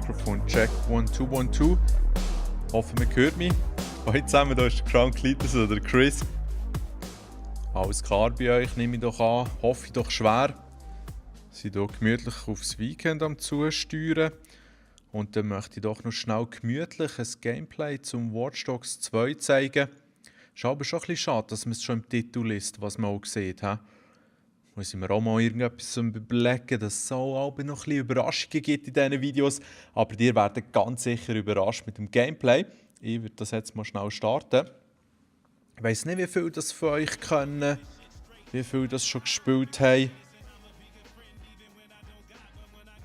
Mikrofon check 1 2 1 2. Hoffe, man hört mich. Heute zusammen, da ist der Crown Cletus oder der Chris. Alles klar bei euch, nehme ich doch an. Hoffe ich doch schwer. Wir sind hier gemütlich aufs Weekend am Zusteuern. Und dann möchte ich doch noch schnell gemütlich ein Gameplay zum Watch Dogs 2 zeigen. Ist aber schon ein bisschen schade, dass man es schon im Titel liest, was man auch sieht. Muss ich mir auch mal irgendetwas überlegen, dass es auch noch ein bisschen Überraschungen gibt in diesen Videos. Aber ihr werdet ganz sicher überrascht mit dem Gameplay. Ich würde das jetzt mal schnell starten. Ich weiss nicht, wie viele das von euch können, wie viele das schon gespielt haben.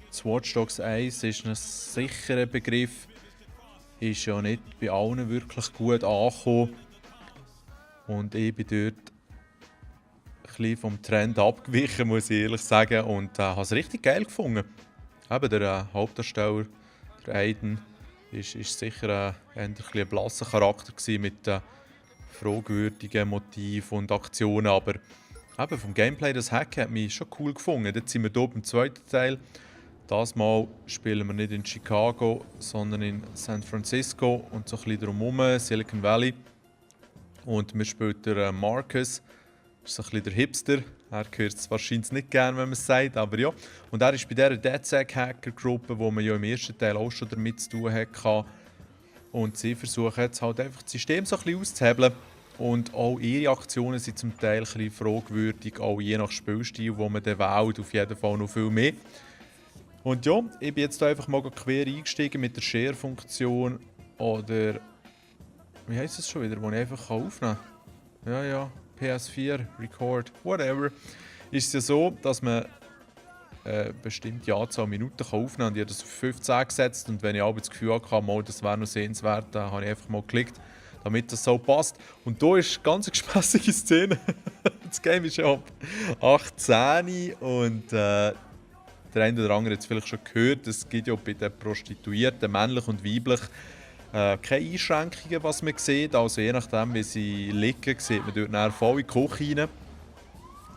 Das Watch Dogs 1 ist ein sicherer Begriff. Ist ja nicht bei allen wirklich gut angekommen. Und ich bin dort ein bisschen vom Trend abgewichen, muss ich ehrlich sagen. Und habe es richtig geil gefunden. Eben der Hauptdarsteller, der Aiden, ist sicher ein blasser Charakter gewesen mit fragwürdigen Motiven und Aktionen. Aber eben vom Gameplay, das Hacken hat mich schon cool gefunden. Jetzt sind wir hier beim zweiten Teil. Das Mal spielen wir nicht in Chicago, sondern in San Francisco und so ein bisschen drumherum, Silicon Valley. Und wir spielen der Marcus. Das ist so ein bisschen der Hipster. Er hört es wahrscheinlich nicht gerne, wenn man es sagt, aber ja. Und er ist bei dieser DedSec-Hacker-Gruppe, wo man ja im ersten Teil auch schon damit zu tun hatte. Und sie versuchen jetzt halt einfach das System so ein bisschen auszuhebeln. Und auch ihre Aktionen sind zum Teil ein bisschen fragwürdig, auch je nach Spielstil, wo man dann wählt, auf jeden Fall noch viel mehr. Und ja, ich bin jetzt einfach mal quer eingestiegen mit der Share-Funktion oder... Wie heisst es schon wieder, wo ich einfach aufnehmen kann? Ja, PS4, Record, whatever. Ist es ja so, dass man bestimmte Anzahl Minuten aufnehmen kann. Ich habe das auf 15 gesetzt und wenn ich aber das Gefühl hatte, das wäre noch sehenswert, dann habe ich einfach mal geklickt, damit das so passt. Und da ist eine ganz gespässige Szene. Das Game ist ja ab 18 und der eine oder andere hat es vielleicht schon gehört, es gibt ja bei den Prostituierten, männlich und weiblich, keine Einschränkungen, was man sieht. Also je nachdem, wie sie liegen, sieht man dort nachher voll in die Küche rein.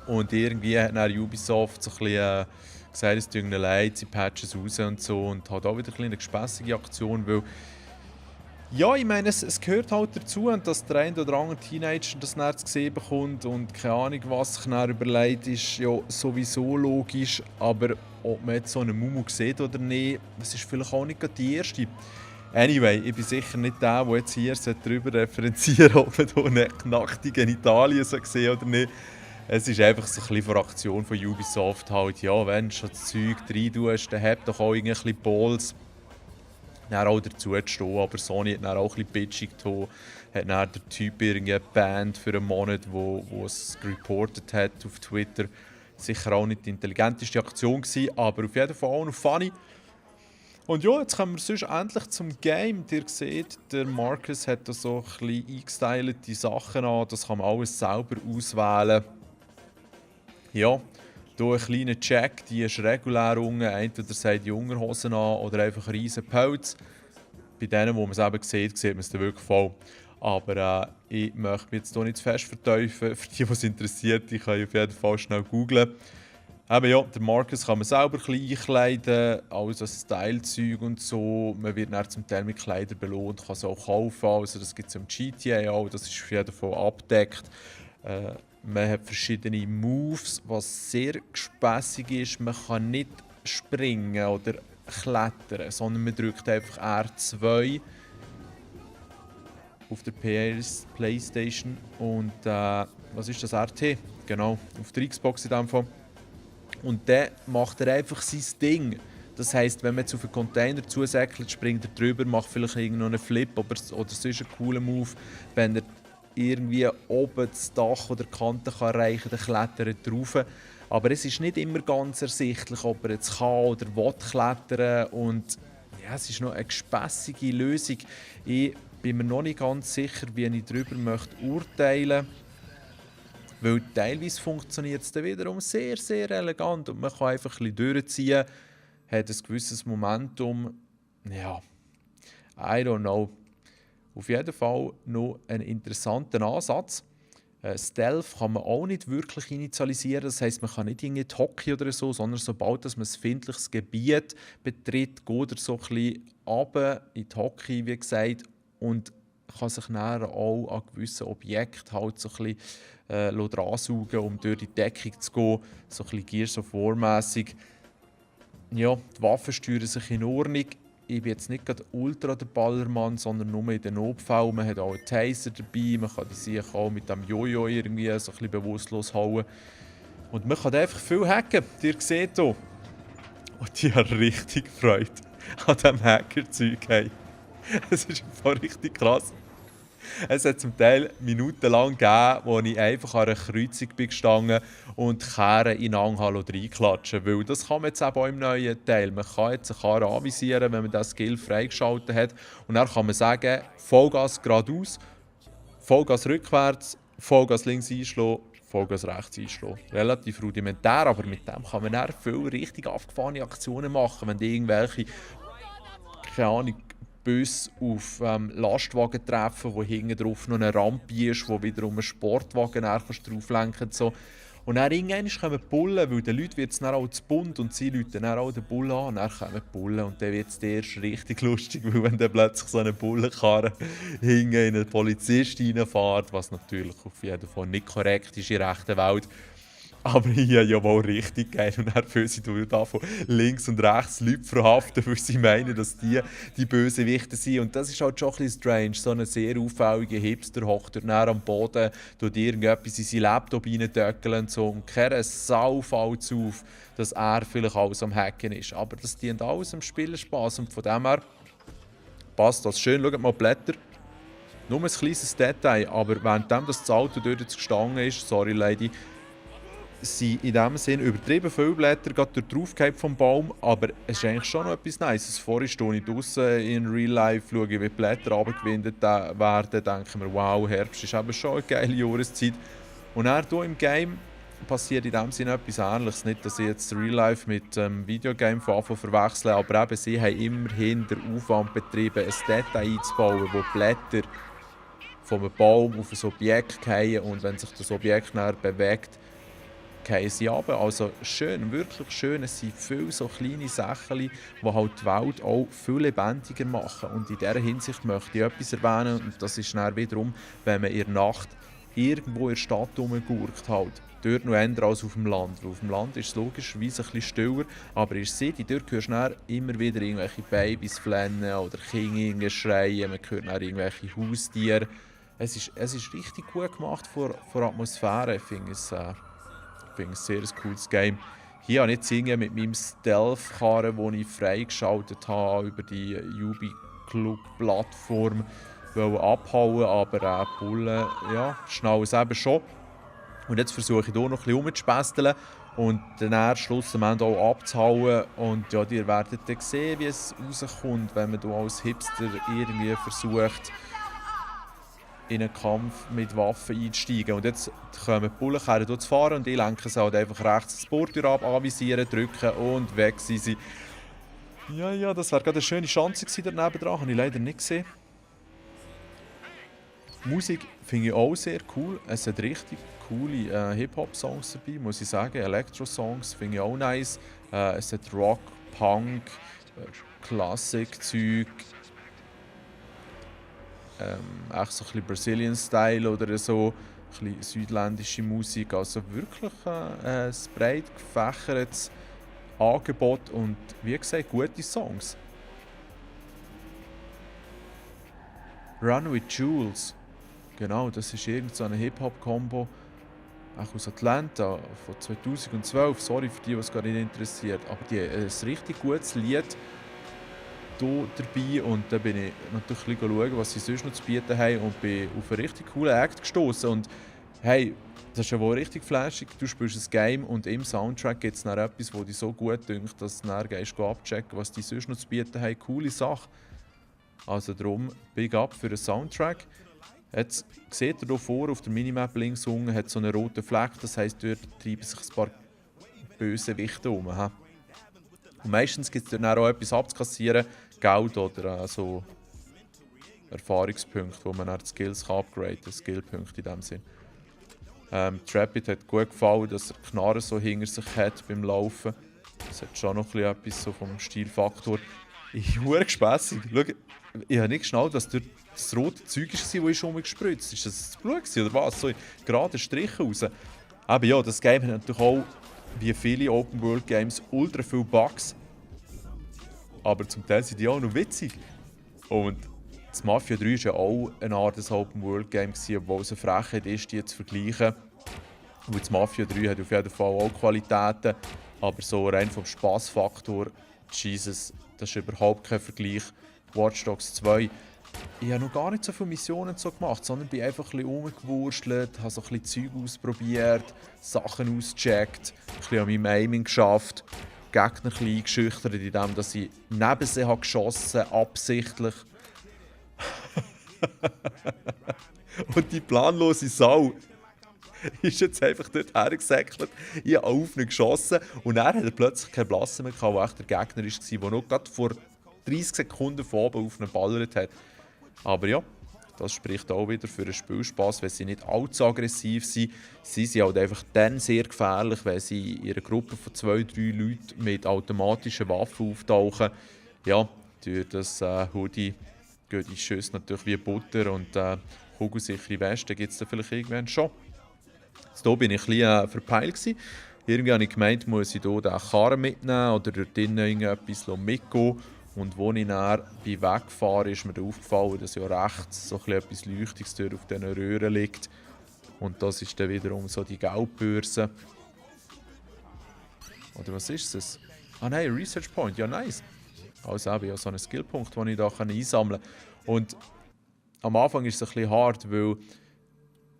Und irgendwie hat dann Ubisoft so ein bisschen gesagt, es tut ihnen leid, sie patchen es raus und so. Und hat auch wieder eine gespässige Aktion, weil... Ja, ich meine, es gehört halt dazu, dass der eine oder andere Teenager das dann zu sehen bekommt und keine Ahnung, was sich dann überlegt, ist ja sowieso logisch. Aber ob man jetzt so einen Mumu sieht oder nicht, das ist vielleicht auch nicht die erste. Anyway, ich bin sicher nicht der jetzt hier darüber referenzieren ob man hier nacktige Genitalien so sehen oder nicht. Es ist einfach so ein bisschen von Aktion von Ubisoft halt, ja, wenn du schon das Zeug rein tust, dann habt doch auch irgendwie ein bisschen Balls. Dann auch dazu zu stehen, aber Sony hat dann auch ein bisschen bitchig getan. Hat dann der Typ irgendwie Band für einen Monat, wo es reportet hat auf Twitter. Sicher auch nicht die intelligenteste Aktion gewesen, aber auf jeden Fall auch noch funny. Und ja, jetzt kommen wir sonst endlich zum Game. Ihr seht, der Marcus hat da so ein bisschen eingestylte Sachen an. Das kann man alles selber auswählen. Ja, hier ein kleiner Check, die ist regulär unten. Entweder sagt die Unterhosen an oder einfach ein riesen Pelz. Bei denen, wo man es eben sieht man es dann wirklich voll. Aber ich möchte mich jetzt hier nicht zu fest verteufeln. Für die, die es interessiert, ich kann auf jeden Fall schnell googlen. Eben ja, der Marcus kann man selber ein bisschen einkleiden, also Style-Zeug und so. Man wird dann zum Teil mit Kleidern belohnt, kann es auch kaufen. Also das gibt es im GTA auch, das ist auf jeden Fall abgedeckt. Man hat verschiedene Moves, was sehr gespässig ist. Man kann nicht springen oder klettern, sondern man drückt einfach R2 auf der PlayStation und was ist das? RT? Genau, auf der Xbox in dem Fall. Und dann macht er einfach sein Ding. Das heisst, wenn man jetzt auf einen Container zusäckelt, springt er drüber, macht vielleicht irgendwo einen Flip oder sonst einen coolen Move. Wenn er irgendwie oben das Dach oder die Kante kann erreichen kann, dann klettert er drauf. Aber es ist nicht immer ganz ersichtlich, ob er jetzt kann oder will klettern. Und ja, es ist noch eine gespässige Lösung. Ich bin mir noch nicht ganz sicher, wie ich darüber urteilen möchte. Weil teilweise funktioniert es dann wiederum sehr, sehr elegant und man kann einfach ein bisschen durchziehen, hat ein gewisses Momentum. Ja, I don't know. Auf jeden Fall noch ein interessanter Ansatz. Stealth kann man auch nicht wirklich initialisieren, das heisst, man kann nicht irgendwie die Hockey oder so, sondern sobald dass man ein findliches Gebiet betritt, geht er so ein bisschen runter in die Hockey, wie gesagt, und kann sich dann auch an gewissen Objekten halt so ein bisschen dran saugen, um durch die Deckung zu gehen, so ein bisschen Gears of War-mässig. Ja, die Waffen steuern sich in Ordnung. Ich bin jetzt nicht gerade ultra der Ballermann, sondern nur in den Notfällen. Man hat auch einen Taser dabei, man kann die sich auch mit dem Jojo irgendwie so ein bisschen bewusstlos hauen. Und man kann einfach viel hacken, ihr seht hier. Und ich habe richtig Freude an diesem Hacker-Zeug. Hey. Es ist einfach richtig krass. Es hat zum Teil minutenlang gegeben, wo ich einfach an einer Kreuzung bin gestanden und die Kehren ineinander reinklatschen. Weil das kann man jetzt eben auch im neuen Teil. Man kann jetzt eine Karre anvisieren, wenn man diesen Skill freigeschaltet hat. Und dann kann man sagen, Vollgas geradeaus, Vollgas rückwärts, Vollgas links einschlagen, Vollgas rechts einschlagen. Relativ rudimentär, aber mit dem kann man dann viel richtig abgefahrene Aktionen machen, wenn die irgendwelche, keine Ahnung, Busse auf Lastwagen treffen, wo hinten drauf noch eine Rampe ist, wo wiederum ein Sportwagen drauflenken kann. So. Und dann irgendwann kommen die Bullen, weil den Leuten wird es dann auch zu bunt und sie läuten dann auch den Bullen an. Und dann kommen die Bullen und dann wird es erst richtig lustig, weil wenn dann plötzlich so eine Bullenkarre hinten in einen Polizist reinfährt, was natürlich auf jeden Fall nicht korrekt ist in der rechten Welt. Aber hier ja wohl richtig geil. Und dann fühlen sie von links und rechts Leute verhaften, weil sie meinen, dass die Bösewichte sind. Und das ist halt schon ein bisschen strange. So ein sehr auffälliger Hipster hockt dort am Boden, tut irgendetwas in seinen Laptop reindöckeln und so. Und keiner Sau fällt auf, dass er vielleicht alles am Hacken ist. Aber das dient alles am Spielerspaß. Und von dem her passt das schön. Schaut mal die Blätter. Nur ein kleines Detail, aber währenddem das Auto dort jetzt gestanden ist, sorry Lady, sind in dem Sinne übertrieben viele Blätter gerade draufgefallen vom Baum, aber es ist eigentlich schon noch etwas Nices. Vorher stehe ich draußen in Real Life, schaue, wie die Blätter runtergewindet werden, denke mir, wow, Herbst ist eben schon eine geile Jahreszeit. Und dann hier im Game passiert in dem Sinne etwas Ähnliches. Nicht, dass ich jetzt Real Life mit Videogame von Anfang verwechsle, aber eben, sie haben immerhin den Aufwand betrieben, ein Detail einzubauen, wo Blätter von einem Baum auf ein Objekt fallen und wenn sich das Objekt dann bewegt, fallen sie runter. Also schön, wirklich schön. Es sind viele so kleine Sachen, die halt die Welt auch viel lebendiger machen. Und in dieser Hinsicht möchte ich etwas erwähnen. Und das ist dann wiederum, wenn man in der Nacht irgendwo in der Stadt rumgurkt halt. Dort noch eher als auf dem Land. Weil auf dem Land ist es logischerweise ein bisschen stiller. Aber in der City, dort hörst du dann immer wieder irgendwelche Babys flennen oder Kinder schreien. Man hört dann irgendwelche Haustiere. Es ist richtig gut gemacht von Atmosphäre. Ich finde es ein sehr cooles Game. Hier habe ich jetzt mit meinem Stealth-Karren, den ich freigeschaltet habe, über die Ubi Club-Plattform abhauen, aber die Bullen schnallen es eben schon. Und jetzt versuche ich hier noch ein bisschen rumzuspästeln und dann schlussendlich auch abzuhauen. Und ja, ihr werdet dann sehen, wie es rauskommt, wenn man hier als Hipster irgendwie versucht, in einen Kampf mit Waffen einzusteigen. Und jetzt kommen die Bullenkerren hier zu fahren und ich lenke sie halt einfach rechts das Board ab, anvisieren, drücken und weg sind sie. Ja, das wäre gerade eine schöne Chance gewesen daneben dran, habe ich leider nicht gesehen. Die Musik finde ich auch sehr cool. Es hat richtig coole Hip-Hop-Songs dabei, muss ich sagen. Elektro-Songs finde ich auch nice. Es hat Rock, Punk, Klassik-Zeug. Echt so ein bisschen Brazilian-Style oder so, ein bisschen südländische Musik, also wirklich ein breit gefächertes Angebot und wie gesagt, gute Songs. Run with Jules, genau, das ist irgend so eine Hip-Hop-Kombo, auch aus Atlanta von 2012, sorry für die, was gar nicht interessiert, aber die ein richtig gutes Lied hier dabei und dann bin ich natürlich ein bisschen schauen, was sie sonst noch zu bieten haben und bin auf einen richtig coolen Act gestoßen und hey, das ist ja wohl richtig flashig, du spielst ein Game und im Soundtrack gibt es dann etwas, das dich so gut dünkt, dass du dann gehst abchecken, was die sonst noch zu bieten haben, coole Sache. Also darum, Big Up für den Soundtrack. Jetzt seht ihr hier vor, auf der Minimap links unten hat so einen roten Fleck, das heisst, dort treiben sich ein paar böse Wichte um. Und meistens gibt es dann auch etwas abzukassieren, Geld oder so Erfahrungspunkte, wo man dann die Skills upgraden kann, Skillpunkte in dem Sinn. Trapit hat gut gefallen, dass er die Knarre so hinter sich hat beim Laufen. Das hat schon noch ein bisschen etwas so vom Stilfaktor. Ich bin verdammt gespässig. Schau, ich habe nicht geschnallt, was dort das rote Zeug war, das rumgespritzt ist. Das Blut oder was? So gerade Striche raus. Aber ja, das Game hat natürlich auch, wie viele Open-World-Games, ultra viele Bugs. Aber zum Teil sind die auch noch witzig. Und das Mafia 3 war ja auch eine Art Open-World-Game, obwohl es eine Frechheit ist, die zu vergleichen. Und das Mafia 3 hat auf jeden Fall auch Qualitäten, aber so rein vom Spaßfaktor, Jesus, das ist überhaupt kein Vergleich. Watch Dogs 2, ich habe noch gar nicht so viele Missionen so gemacht, sondern bin einfach ein bisschen rumgewurstelt, habe so ein bisschen Zeug ausprobiert, Sachen ausgecheckt, ein bisschen an meinem Aiming geschafft, Gegner ein bisschen eingeschüchtert, indem dass ich neben sie habe geschossen, absichtlich. Und die planlose Sau ist jetzt einfach dort hergesäckelt, ich habe auf ihn geschossen und dann hat er plötzlich keine Blasse mehr gehabt, wo echt der Gegner war, der noch gerade vor 30 Sekunden von oben auf ihn geballert hat. Aber ja, das spricht auch wieder für den Spielspass, wenn sie nicht allzu aggressiv sind. Sie sind halt einfach dann sehr gefährlich, wenn sie in einer Gruppe von 2-3 Leuten mit automatischen Waffen auftauchen. Ja, durch das Hoodie gehen die Schüsse natürlich wie Butter und kugelsichere Weste gibt es dann vielleicht irgendwann schon. Jetzt hier bin ich ein bisschen verpeilt gewesen. Irgendwie habe ich gemeint, muss ich hier den Karren mitnehmen oder dort drinnen irgendetwas mitgehen. Und als ich dann weggefahren ist mir dann aufgefallen, dass ja rechts so etwas Leuchtiges dort auf diesen Röhren liegt. Und das ist dann wiederum so die Geldbörse. Oder was ist das? Ah nein, Research Point, ja nice. Also habe ich ja so einen Skillpunkt, den ich da einsammeln kann. Und am Anfang ist es ein bisschen hart, weil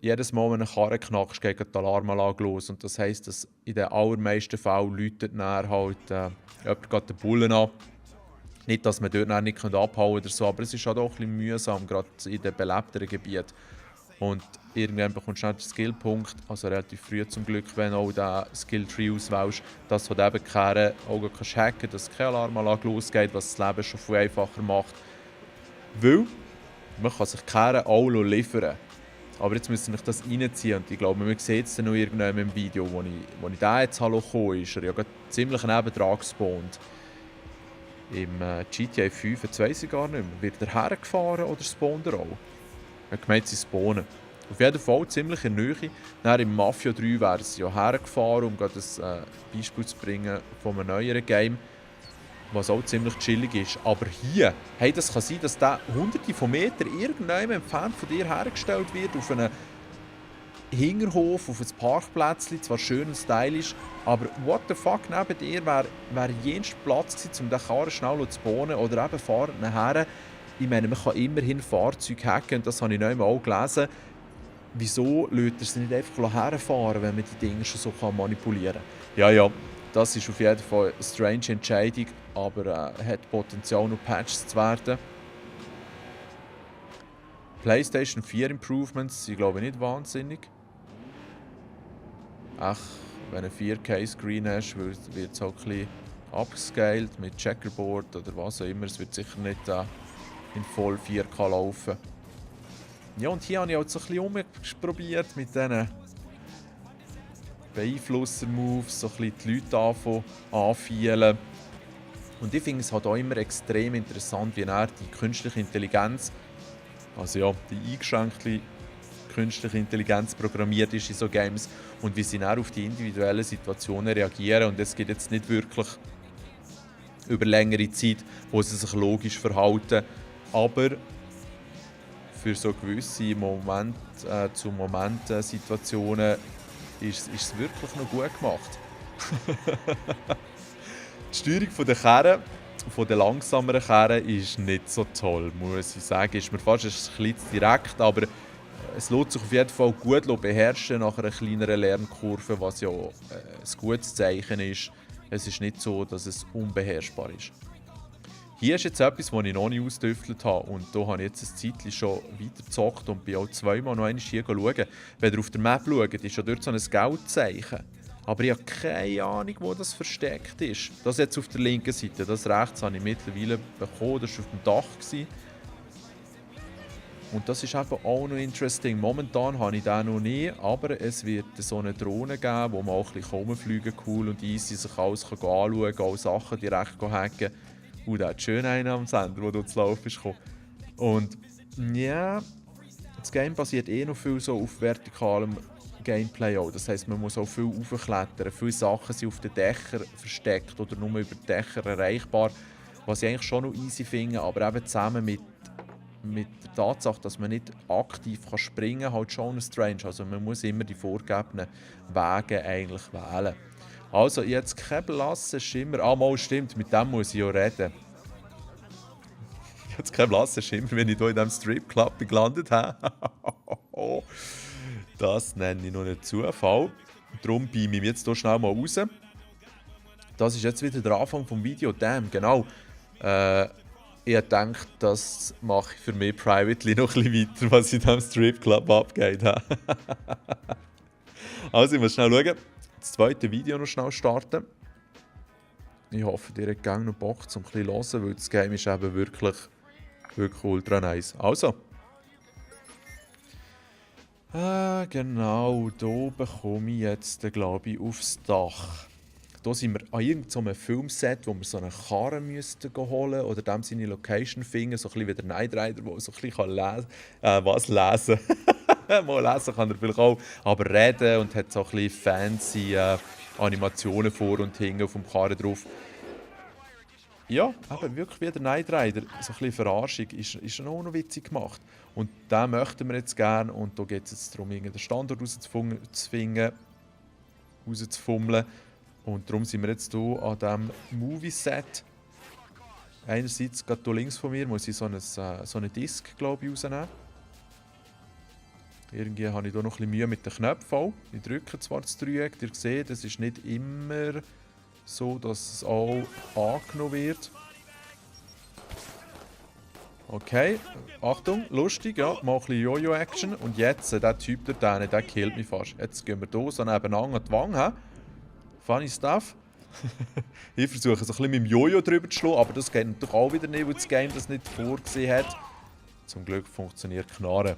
jedes Mal, wenn ein Karren knackst, geht die Alarmanlage los. Und das heisst, dass in den allermeisten Fällen läutet dann halt jemand den Bullen an. Nicht, dass man dort nicht abhauen kann oder so, aber es ist halt auch ein bisschen mühsam, gerade in den belebteren Gebieten. Und irgendwann bekommst du dann den Skillpunkt, also relativ früh zum Glück, wenn du auch den Skilltree auswählst, dass du eben keine Augen kannst hacken, dass keine Alarmanlage losgeht, was das Leben schon viel einfacher macht. Weil man kann sich keine auch liefern. Aber jetzt müsst ihr euch das reinziehen und ich glaube, man sieht es dann noch irgendwann im Video, wo ich da jetzt gekommen ist, er ja ziemlich nebendran gespawnt. Im GTA 5, jetzt weiss ich gar nicht mehr, wird er hergefahren oder spawnt er auch? Ich habe gemeint, sie spawnen. Auf jeden Fall ziemlich in der Nähe. Dann im Mafia 3 wären sie ja hergefahren, um gerade ein Beispiel zu bringen von einem neueren Game, was auch ziemlich chillig ist. Aber hier, hey, das kann sein, dass der hunderte von Metern irgendwann entfernt von dir hergestellt wird, auf einen Hinterhof, auf ein Parkplätzchen, zwar schön und stylisch, aber what the fuck, neben dir wäre jenst Platz gewesen, um den Karren schnell zu bohnen oder eben fahren nachher. Ich meine, man kann immerhin Fahrzeuge hacken und das habe ich noch einmal auch gelesen. Wieso lässt er sie nicht einfach herfahren, wenn man die Dinge schon so manipulieren kann? Ja, das ist auf jeden Fall eine strange Entscheidung, aber hat Potenzial, noch patched zu werden. PlayStation 4 Improvements sind, glaube ich, nicht wahnsinnig. Ach, wenn du einen 4K-Screen hast, wird es auch ein bisschen upscaled mit Checkerboard oder was auch immer. Es wird sicher nicht in voll 4K laufen. Ja, und hier habe ich auch so ein bisschen rumprobiert mit diesen Beeinflusser-Moves, so ein bisschen die Leute anfühlen. Und ich finde es halt auch immer extrem interessant, wie die künstliche Intelligenz, also ja, die eingeschränkte künstliche Intelligenz programmiert ist in so Games und wie sie dann auf die individuellen Situationen reagieren. Und es gibt jetzt nicht wirklich über längere Zeit, wo sie sich logisch verhalten, aber für so gewisse Moment-zu-Moment-Situationen ist es wirklich noch gut gemacht. Die Steuerung der Karren, von den langsameren Karren, ist nicht so toll, muss ich sagen. Ist mir fast ein bisschen zu direkt, aber es lässt sich auf jeden Fall gut beherrschen nach einer kleineren Lernkurve, was ja ein gutes Zeichen ist. Es ist nicht so, dass es unbeherrschbar ist. Hier ist jetzt etwas, das ich noch nicht ausgetüftelt habe und da habe ich jetzt ein Zeitchen schon weitergezockt und bin auch zweimal noch einmal hier schauen. Wenn ihr auf der Map schaut, ist ja dort so ein Geldzeichen. Aber ich habe keine Ahnung, wo das versteckt ist. Das jetzt auf der linken Seite, das rechts habe ich mittlerweile bekommen, das war auf dem Dach. Und das ist einfach auch noch interesting. Momentan habe ich den noch nie, aber es wird so eine Drohne geben, wo man auch ein bisschen rumfliegen cool und easy sich alles anschauen kann, auch Sachen direkt hacken. Der hat schön einen am Sender, der dort zu laufen ist gekommen. Und ja, das Game basiert noch viel so auf vertikalem Gameplay auch. Das heisst, man muss auch viel aufklettern. Viele Sachen sind auf den Dächern versteckt oder nur über die Dächer erreichbar. Was ich eigentlich schon noch easy finde, aber eben zusammen mit der Tatsache, dass man nicht aktiv springen kann, halt schon strange. Also man muss immer die vorgegebenen Wege eigentlich wählen. Also jetzt kein blasser Schimmer. Ah, mal stimmt, mit dem muss ich ja reden. Jetzt kein blasser Schimmer, wenn ich hier in diesem Stripclub gelandet habe. Das nenne ich noch einen Zufall. Darum beame ich mich jetzt hier schnell mal raus. Das ist jetzt wieder der Anfang des Videos. Damn, genau. Ich denke, das mache ich für mich privately noch ein bisschen weiter, was in diesem Stripclub abgeht. Also, ich muss schnell schauen. Das zweite Video noch schnell starten. Ich hoffe, ihr habt gerne noch Bock, um ein bisschen zu hören, weil das Game ist eben wirklich ultra nice. Also. Genau, hier bekomme ich jetzt, glaube ich, aufs Dach. Hier sind wir an irgendeinem Filmset, wo wir so eine Karre müssten holen oder dem seine Location finden, so ein bisschen wie der Knight Rider, der so ein bisschen lesen kann. Was lesen? Mal lesen kann er vielleicht auch, aber reden und hat so ein bisschen fancy Animationen vor und hinten auf dem Karren drauf. Ja, aber wirklich wie der Knight Rider, so ein bisschen Verarschung, ist auch noch witzig gemacht. Und den möchten wir jetzt gerne und da geht es jetzt darum, den Standort rauszufummeln. Und darum sind wir jetzt hier an diesem Movie-Set. Einerseits, gerade hier links von mir, muss ich so eine Disc, glaube ich, rausnehmen. Irgendwie habe ich hier noch ein bisschen Mühe mit den Knöpfen auch. Ich drücke zwar das Dreieck, ihr seht, es ist nicht immer so, dass es auch angenommen wird. Okay, Achtung, lustig, ja, mal ein bisschen Jojo-Action. Und jetzt, der Typ da, der killt mich fast. Jetzt gehen wir hier so nebeneinander an die Wange. Funny stuff. Ich versuche so ein bisschen mit dem Jojo drüber zu schlagen, aber das geht natürlich auch wieder nicht, weil das Game das nicht vorgesehen hat. Zum Glück funktioniert Knarren.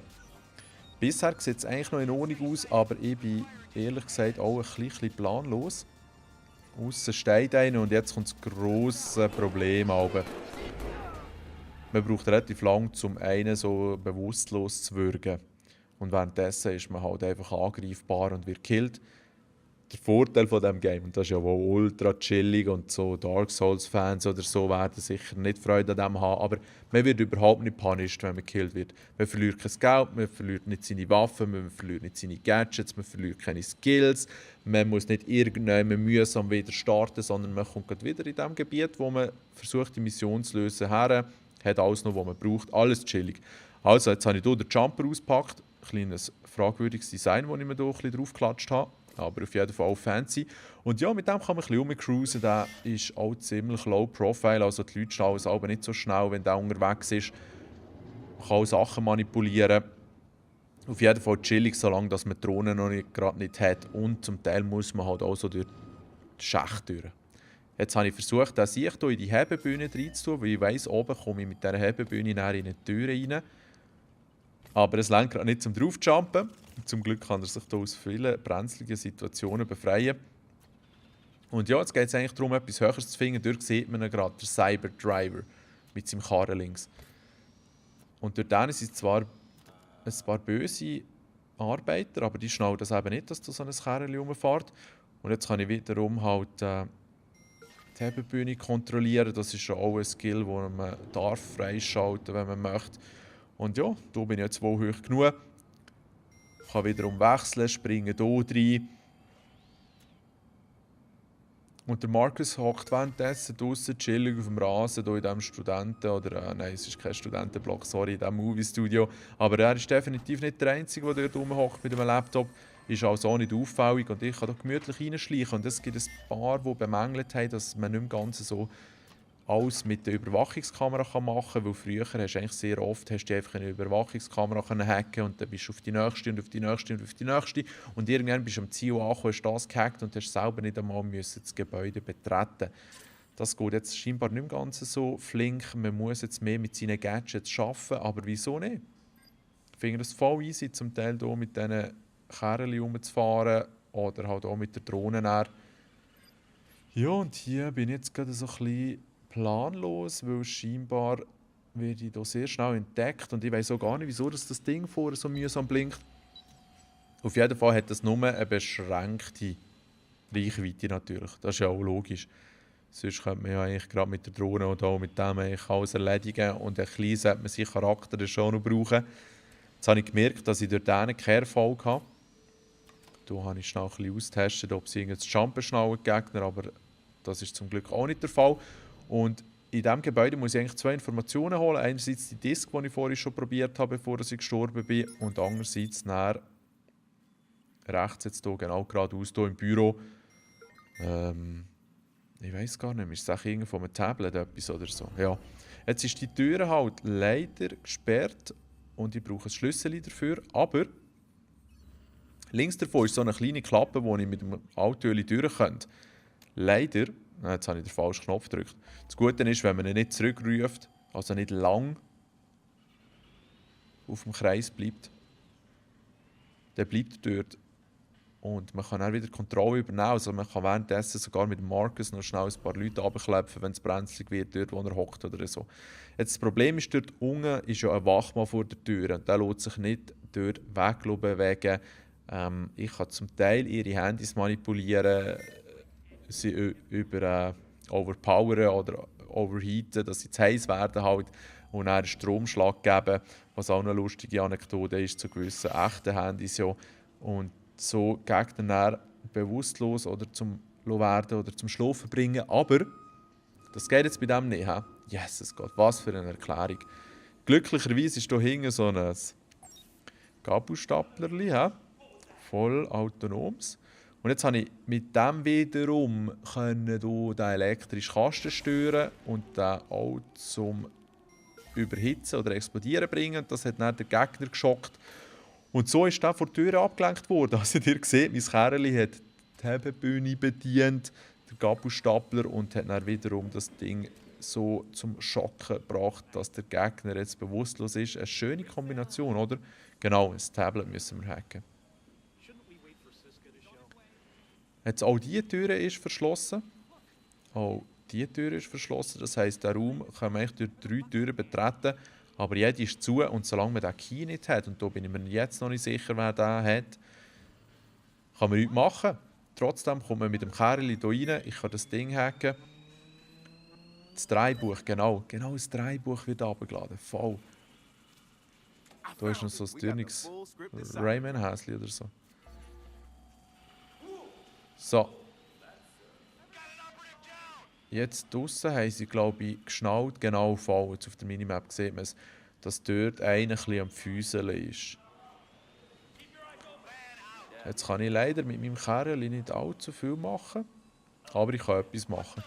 Bisher sieht es eigentlich noch in Ordnung aus, aber ich bin ehrlich gesagt auch ein bisschen planlos. Aussen steht einer und jetzt kommt das grosse Problem. Man braucht relativ lang, um einen so bewusstlos zu würgen. Und währenddessen ist man halt einfach angreifbar und wird gekillt. Der Vorteil von diesem Game, und das ist ja wohl ultra chillig und so Dark Souls-Fans oder so werden sicher nicht Freude an dem haben, aber man wird überhaupt nicht punished, wenn man gekillt wird. Man verliert kein Geld, man verliert nicht seine Waffen, man verliert nicht seine Gadgets, man verliert keine Skills, man muss nicht irgendwann mühsam wieder starten, sondern man kommt wieder in dem Gebiet, wo man versucht, die Mission zu lösen, her, hat alles noch, was man braucht, alles chillig. Also, jetzt habe ich hier den Jumper ausgepackt, ein kleines fragwürdiges Design, das ich mir hier ein bisschen draufgeklatscht habe. Aber auf jeden Fall auch fancy. Und ja, mit dem kann man ein bisschen rumcruisen. Der ist auch ziemlich low profile. Also die Leute schauen es aber nicht so schnell, wenn der unterwegs ist. Man kann auch Sachen manipulieren. Auf jeden Fall chillig, solange dass man die Drohne noch gerade nicht hat. Und zum Teil muss man halt auch so durch die Schächte durch. Jetzt habe ich versucht, dass ich hier in die Hebebühne reinzutun, weil ich weiss, oben komme ich mit dieser Hebebühne näher in die Tür rein. Aber es lenkt gerade nicht zum Draufjumpen. Zum Glück kann er sich hier aus vielen brenzligen Situationen befreien. Und ja, jetzt geht es eigentlich darum, etwas Höheres zu finden. Dort sieht man gerade den Cyberdriver mit seinem Karren links. Und dort sind zwar ein paar böse Arbeiter, aber die schnallen das eben nicht, dass da so ein Karren rumfährt. Und jetzt kann ich wiederum halt die Hebebühne kontrollieren. Das ist schon auch ein Skill, den man freischalten darf, wenn man möchte. Und ja, hier bin ich jetzt wohl hoch genug. Ich kann wiederum wechseln, springen hier rein. Und der Marcus hockt währenddessen draussen chillig auf dem Rasen, hier in diesem nein, es ist kein Studentenblock, sorry, in diesem Movie-Studio. Aber er ist definitiv nicht der Einzige, der dort rumhockt mit einem Laptop. Ist also auch nicht auffällig und ich kann da gemütlich reinschleichen. Und es gibt ein paar, die bemängelt haben, dass man nicht mehr ganz so alles mit der Überwachungskamera machen kann, weil früher hast du eigentlich sehr oft einfach eine Überwachungskamera hacken und dann bist du auf die nächste und auf die nächste und auf die nächste und irgendwann bist du am Ziel angekommen, hast das gehackt und hast selber nicht einmal das Gebäude betreten. Das geht jetzt scheinbar nicht mehr ganz so flink, man muss jetzt mehr mit seinen Gadgets arbeiten, aber wieso nicht? finde es voll easy, zum Teil hier mit diesen Kerlen rumzufahren oder halt auch mit der Drohne näher. Ja, und hier bin ich jetzt gerade so ein bisschen planlos, weil scheinbar werde ich hier sehr schnell entdeckt und ich weiß auch gar nicht, wieso das Ding vorher so mühsam blinkt. Auf jeden Fall hat das nur eine beschränkte Reichweite natürlich, das ist ja auch logisch. Sonst könnte man ja eigentlich gerade mit der Drohne und auch mit dem eigentlich alles erledigen und ein bisschen sollte man seinen Charakter schon noch brauchen. Jetzt habe ich gemerkt, dass ich durch diesen Kehrfall hatte. Da habe ich schnell ein bisschen austestet, ob sie irgendwas jumpen schnell Gegner, aber das ist zum Glück auch nicht der Fall. Und in diesem Gebäude muss ich eigentlich zwei Informationen holen. Einerseits die Disk, die ich vorhin schon probiert habe, bevor ich gestorben bin, und andererseits näher rechts jetzt hier, genau geradeaus hier im Büro. Ich weiß gar nicht mehr, ist es auch irgendwie von einem Tablet etwas oder so? Ja. Jetzt ist die Tür halt leider gesperrt und ich brauche ein Schlüssel dafür, aber links davon ist so eine kleine Klappe, wo ich mit dem Auto durch könnte. Leider, jetzt habe ich den falschen Knopf gedrückt. Das Gute ist, wenn man ihn nicht zurückruft, also nicht lang auf dem Kreis bleibt, dann bleibt er dort. Und man kann dann wieder Kontrolle übernehmen. Also man kann währenddessen sogar mit dem Marcus noch schnell ein paar Leute runterklepfen, wenn es brenzlig wird, dort wo er hockt oder so. Jetzt das Problem ist, dort unten ist ja ein Wachmann vor der Tür und der lässt sich nicht dort wegbewegen. Ich kann zum Teil ihre Handys manipulieren, sie über overpowern oder overheaten, dass sie zu heiß werden halt und dann einen Stromschlag geben, was auch eine lustige Anekdote ist zu gewissen echten Handys. Ja. Und so Gegner bewusstlos oder zum werden oder zum Schlafen bringen. Aber das geht jetzt bei dem nicht. He? Jesus Gott, was für eine Erklärung. Glücklicherweise ist hier hinten so ein Gabelstaplerli, voll autonomes. Und jetzt konnte ich mit dem wiederum den elektrischen Kasten steuern und den auch zum Überhitzen oder Explodieren bringen. Das hat dann den Gegner geschockt. Und so ist der vor der Tür abgelenkt worden. Also ihr seht, mein Kerli hat die Hebebühne bedient, den Gabelstapler, und hat dann wiederum das Ding so zum Schocken gebracht, dass der Gegner jetzt bewusstlos ist. Eine schöne Kombination, oder? Genau, das Tablet müssen wir hacken. Jetzt auch diese Tür ist verschlossen. Auch diese Tür ist verschlossen. Das heisst, der Raum kann man durch 3 Türen betreten. Aber jede ist zu und solange man den Key nicht hat, und da bin ich mir jetzt noch nicht sicher, wer den hat, kann man nichts machen. Trotzdem kommt man mit dem Kerli hier rein, ich kann das Ding hacken. Das Drehbuch, genau das Drehbuch wird runtergeladen, voll. Da ist noch so ein dünnes Rayman-Häschen oder so. So. Jetzt draussen haben sie, glaube ich, geschnallt, genau voll. Jetzt auf der Minimap sieht man es, dass dort einer ein bisschen am Füßeln ist. Jetzt kann ich leider mit meinem Kerl nicht allzu viel machen, aber ich kann etwas machen.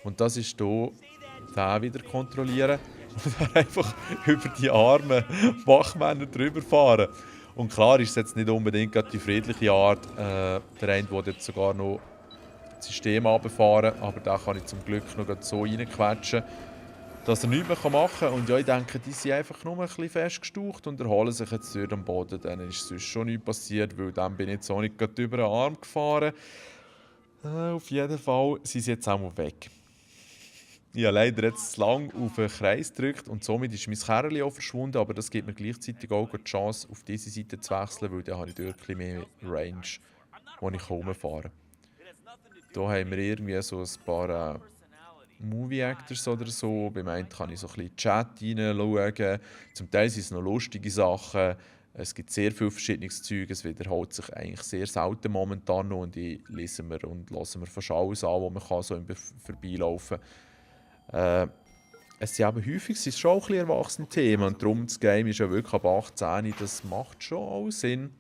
Und das ist hier, den wieder kontrollieren und einfach über die armen Wachmänner drüber fahren. Und klar ist es jetzt nicht unbedingt die friedliche Art. Der eine will jetzt sogar noch das System runterfahren, aber da kann ich zum Glück noch so reinquetschen, dass er nichts mehr machen kann. Und ja, ich denke, die sind einfach nur ein bisschen festgestaucht und erholen sich jetzt dort am Boden. Dann ist sonst schon nichts passiert, weil dann bin ich jetzt auch nicht gerade über den Arm gefahren. Auf jeden Fall sind sie jetzt auch mal weg. Ich habe leider jetzt zu lang auf den Kreis gedrückt und somit ist mein Kerl auch verschwunden, aber das gibt mir gleichzeitig auch die Chance, auf diese Seite zu wechseln, weil dann habe ich dort ein bisschen mehr Range, wo ich herumfahren kann. Hier haben wir irgendwie so ein paar Movie-Actors oder so. Beim einen kann ich so ein bisschen Chat hineinschauen. Zum Teil sind es noch lustige Sachen. Es gibt sehr viele verschiedene Zeug. Es wiederholt sich eigentlich sehr selten momentan noch. Und ich lese mir und höre mir fast alles an, wo man kann, so im Vorbeilaufen kann. Es sind aber häufig schon auch ein bisschen erwachsene Themen. Und darum, das Game ist ja wirklich ab 18. Das macht schon auch Sinn.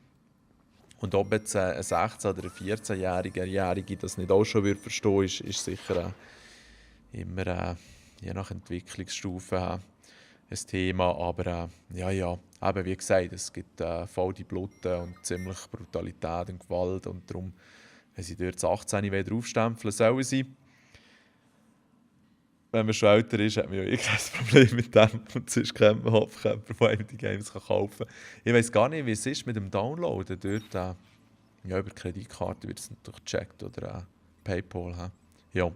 Und ob jetzt ein 16- oder ein 14-Jähriger das nicht auch schon verstehen ist sicher immer je nach Entwicklungsstufe ein Thema. Aber ja, eben wie gesagt, es gibt voll die Blutten und ziemlich Brutalität und Gewalt. Und darum, wenn sie dort das 18 wieder aufstempeln, sollen sie. wenn man schon älter ist, hat man ja eh kein Problem mit dem. Und sonst kennt man Hopfkämpfer, der einem die Games kaufen kann. Ich weiss gar nicht, wie es ist mit dem Downloaden. Dort, ja, über Kreditkarte wird es natürlich gecheckt oder PayPal. Ja.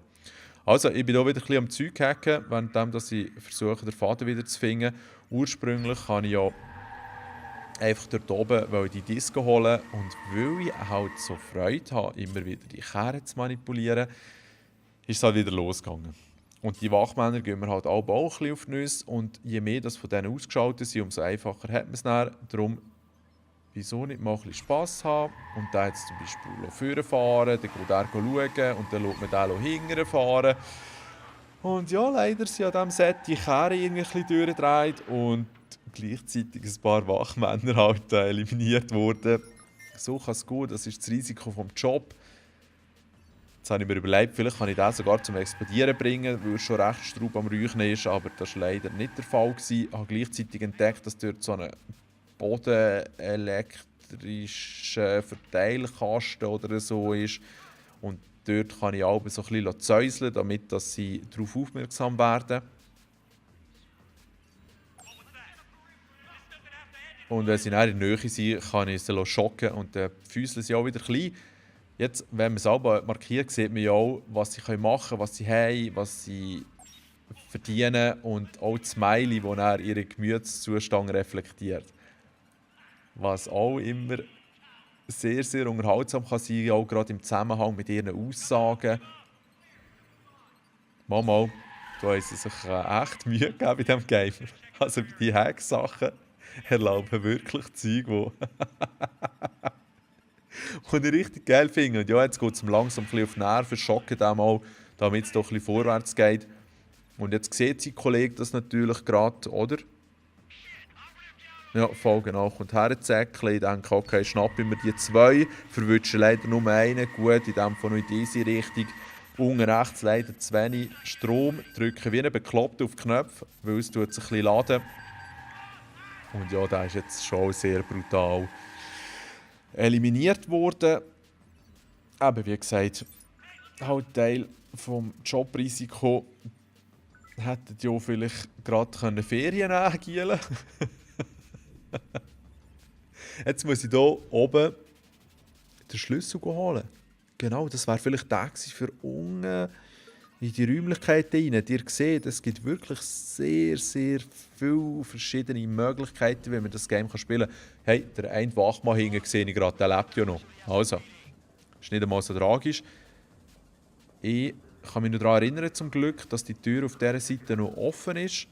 Also, ich bin hier wieder ein bisschen am Zeug hacken, während dass ich versuche, den Faden wieder zu finden. Ursprünglich habe ich ja einfach dort oben die Disco holen und weil ich halt so Freude habe, immer wieder die Kerne zu manipulieren, ist es halt wieder losgegangen. Und die Wachmänner gehen mir halt auch ein bisschen auf die Nüsse und je mehr das von denen ausgeschaltet sind, umso einfacher hat man es dann. Darum, wieso nicht mal ein bisschen Spass haben und dann jetzt zum Beispiel vorne fahren, dann geht er schauen und dann schaut man den hinterher fahren. Und ja, leider sind an diesem Set die Kerne irgendwie ein bisschen durchgedreht und gleichzeitig ein paar Wachmänner halt eliminiert wurden. So kann es gehen, das ist das Risiko vom Job. Jetzt habe ich mir überlegt, vielleicht kann ich den sogar zum Explodieren bringen, weil er schon recht Straub am Räuchern ist, aber das war leider nicht der Fall. Ich habe gleichzeitig entdeckt, dass dort so ein bodenelektrischer Verteilkasten oder so ist. Und dort kann ich auch so ein bisschen zäuseln, damit dass sie darauf aufmerksam werden. Und wenn sie dann in der Nähe sind, kann ich sie schocken und dann füßeln sie auch wieder klein. Jetzt, wenn man es aber markiert, sieht man ja auch, was sie machen können, was sie haben, was sie verdienen und auch das Smiley, das dann ihren Gemütszustand reflektiert. Was auch immer sehr, sehr unterhaltsam kann sein, auch gerade im Zusammenhang mit ihren Aussagen. Mal, da haben sie sich echt Mühe gegeben bei diesem Game. Also die Hack-Sachen erlauben wirklich Zeug, die und ich richtig geil finde. Und ja, jetzt geht es ihm langsam ein bisschen auf die Nerven, schocken den mal, damit es doch ein bisschen vorwärts geht. Und jetzt sieht sein Kollege das natürlich gerade, oder? Ja, voll genau. Kommt herzäckeln. Ich denke, okay, schnappe ich mir die zwei, verwünsche leider nur einen. Gut, in dem Fall noch in diese Richtung. Unten rechts leider zu wenig Strom. Drücke wie ein Bekloppter auf die Knöpfe, weil es sich ein bisschen laden. Und ja, der ist jetzt schon sehr brutal eliminiert worden. Aber wie gesagt, halt Teil vom Jobrisiko hätten ja vielleicht gerade Ferien nehmen können. Jetzt muss ich hier oben den Schlüssel holen. Genau, das wäre vielleicht der für unten in die Räumlichkeiten rein. Ihr seht, es gibt wirklich sehr, sehr viele verschiedene Möglichkeiten, wie man das Game spielen kann. Hey, der eine Wachmann hinten sehe ich gerade, der lebt ja noch. Also, ist nicht einmal so tragisch. Ich kann mich noch daran erinnern, zum Glück, dass die Tür auf dieser Seite noch offen ist.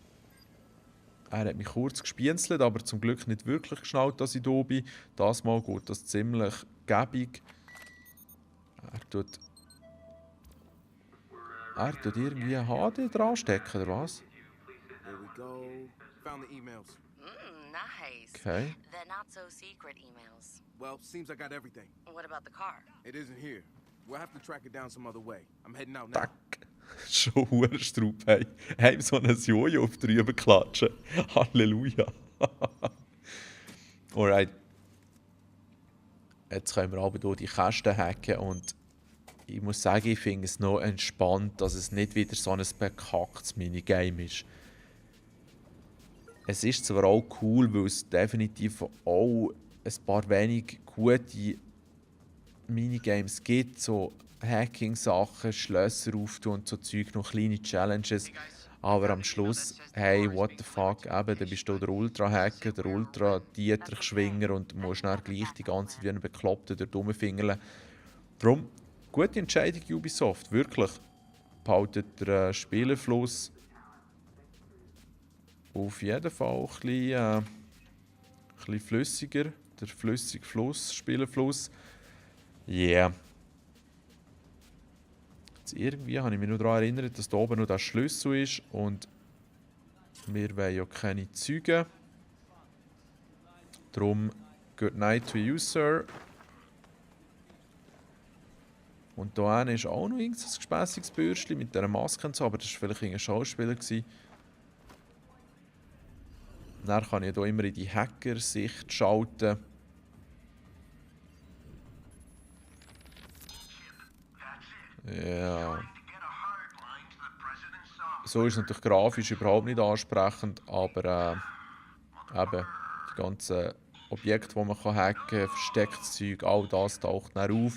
Er hat mich kurz gespienzelt, aber zum Glück nicht wirklich geschnallt, dass ich da bin. Das Mal geht das ziemlich gäbig. Er tut irgendwie ein HD dran stecken, oder was? There we go. Found the emails. Nice. Okay. The not so secret emails. Well, seems I got everything. What about the car? It isn't here. We'll have to track it down some other way. I'm heading out now. Tack. Schon Hurenstraub, hey. Heim so ein Jojo auf drüber klatschen. Halleluja. Alright. Jetzt können wir aber hier die Kästen hacken und ich muss sagen, ich finde es noch entspannt, dass es nicht wieder so ein bekacktes Minigame ist. Es ist zwar auch cool, weil es definitiv auch ein paar wenig gute Minigames gibt, so Hacking-Sachen, Schlösser auftun und so Zeug, noch kleine Challenges. Aber am Schluss, hey, what the fuck, eben, dann bist du der Ultra-Hacker, der Ultra-Dietrich-Schwinger und musst dann gleich die ganze Zeit wie ein Bekloppter dort rumfingerlen. Darum, gute Entscheidung Ubisoft, wirklich. Behaltet den Spielerfluss auf jeden Fall ein bisschen flüssiger. Der flüssige Fluss, Spielerfluss. Yeah. Jetzt irgendwie habe ich mich nur daran erinnert, dass da oben noch der Schlüssel ist und wir wollen ja keine Zeugen. Darum, good night to you, Sir. Und da hinten ist auch noch ein gespässiges Bürstchen mit dieser Maske und so, aber das war vielleicht ein Schauspieler. Dann kann ich hier immer in die Hacker-Sicht schalten. Ja. So ist es natürlich grafisch überhaupt nicht ansprechend, aber eben die ganzen Objekte, die man hacken kann, verstecktes Zeug, all das taucht dann auf.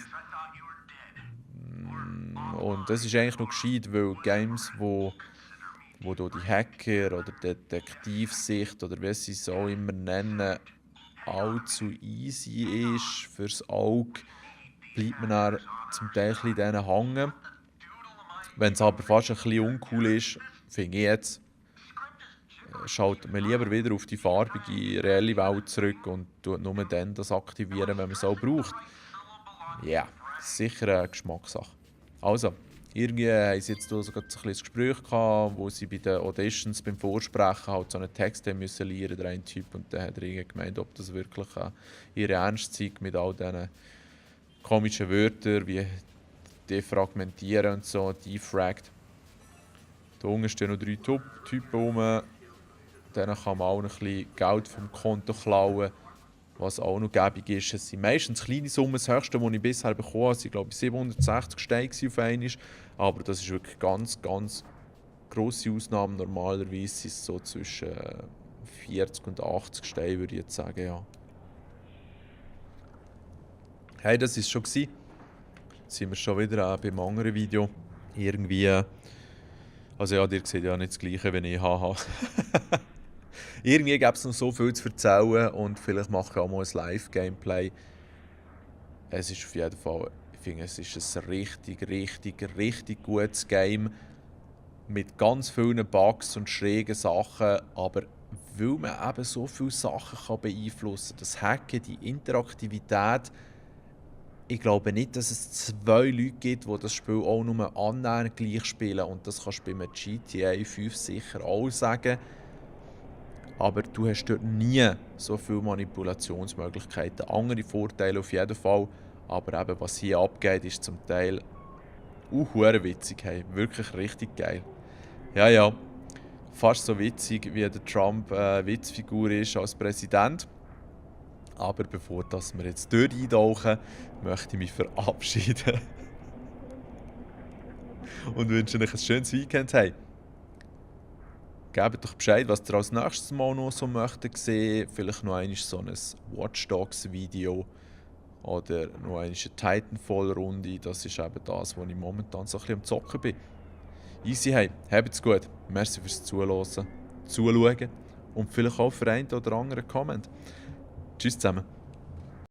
Und das ist eigentlich noch gescheit, weil Games, wo du die Hacker oder Detektivsicht oder wie sie es auch immer nennen, allzu easy ist fürs Auge, bleibt man dann zum Teil ein bisschen denen hängen. Wenn es aber fast ein bisschen uncool ist, finde ich jetzt, schaltet man lieber wieder auf die farbige, reelle Welt zurück und tut nur dann das aktivieren, wenn man es auch braucht. Ja, yeah, sicher eine Geschmackssache. Also, irgendwie haben sie jetzt sogar ein kleines Gespräch gehabt, wo sie bei den Auditions beim Vorsprechen halt so einen Text haben müssen lernen, der eine Typ, und dann hat er irgendwie gemeint, ob das wirklich ihre Ernst zeigt mit all diesen komischen Wörtern wie defragmentieren und so, defragged. Da unten stehen noch 3 Typen rum. Denen kann man auch noch ein bisschen Geld vom Konto klauen, was auch noch gäbig ist. Es sind meistens kleine Summen. Das höchste, das ich bisher bekommen habe, waren, glaube ich, 760 Steine auf einmal. Aber das ist wirklich ganz, ganz grosse Ausnahme. Normalerweise sind es so zwischen 40 und 80 Steine, würde ich jetzt sagen, ja. Hey, das war es schon. Jetzt sind wir schon wieder beim anderen Video. Irgendwie, also ja, ihr seht ja nicht das Gleiche, wenn ich haha. Irgendwie gibt es noch so viel zu erzählen und vielleicht mache ich auch mal ein Live-Gameplay. Es ist auf jeden Fall, ich finde, es ist ein richtig gutes Game mit ganz vielen Bugs und schrägen Sachen, aber weil man eben so viele Sachen beeinflussen kann, das Hacken, die Interaktivität, ich glaube nicht, dass es 2 Leute gibt, die das Spiel auch nur annähernd gleich spielen, und das kannst du bei einem GTA 5 sicher auch sagen. Aber du hast dort nie so viele Manipulationsmöglichkeiten. Andere Vorteile auf jeden Fall, aber eben, was hier abgeht, ist zum Teil hure witzig. Hey. Wirklich richtig geil. Ja, fast so witzig, wie der Trump Witzfigur ist als Präsident. Aber bevor wir jetzt dort eintauchen, möchte ich mich verabschieden. Und wünsche euch ein schönes Weekend. Hey. Gebt doch Bescheid, was ihr als nächstes Mal noch so möchtet sehen. Vielleicht noch einmal so ein Watch Dogs Video oder noch einmal eine Titanfall-Runde. Das ist eben das, wo ich momentan so ein bisschen am Zocken bin. Easy, hey, habt's gut. Merci fürs Zuhören, Zuschauen und vielleicht auch für einen oder anderen Comment. Tschüss zusammen.